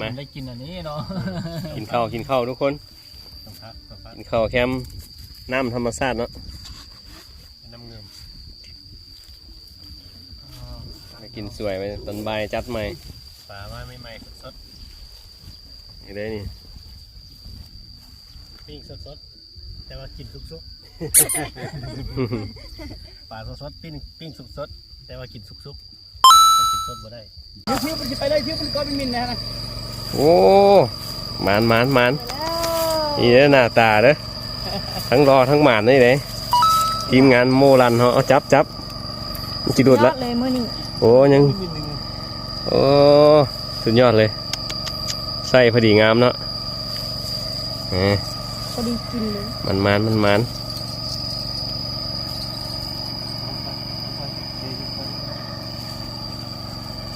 ມາ ໄດ້ກິນອັນນີ້ເນາະ ກິນເຂົ້າ ກິນເຂົ້າທຸກຄົນ ສຳພັດ ສຳພັດ ກິນເຂົ້າແຄມນ້ຳທຳມະຊາດເນາະ ນ້ຳເງິມ ມາກິນສວຍໄວ້ຕອນບ່າຍ ຈັດໃໝ່ ປາມາໃໝ່ໆ ສົດໆ ນີ້ເດ້ນີ້ ປີ້ງສົດໆ ແຕ່ວ່າກິນສຸກໆ ປາສົດໆ ປີ້ງ ປີ້ງສຸກໆ ແຕ່ວ່າກິນສຸກໆ ໄດ້ກິນສົດບໍ່ໄດ້ ຖືມັນຊິໄປເລີຍ ຖືມັນກໍມິນໆ ນະ ໂອ້ ໝານ ໝານ ໝານ ນີ້ເດີ ໜ້າຕາເດີ ທັງຫຼໍ່ທັງໝານນີ້ເດ້ ທີມງານໂມລັນເຮົາ ເອົາ ຈັບ ຈັບ ມັນຊິຫຼຸດລະ ສຸດຍອດເລີຍມື້ນີ້ ໂອ້ ຍັງ ໂອ້ ສຸດຍອດເລີຍ ໄຊພໍດີງາມເນາະ ເອີ ພໍດີກິນເລີຍ ໝານໆ ໝານໆ.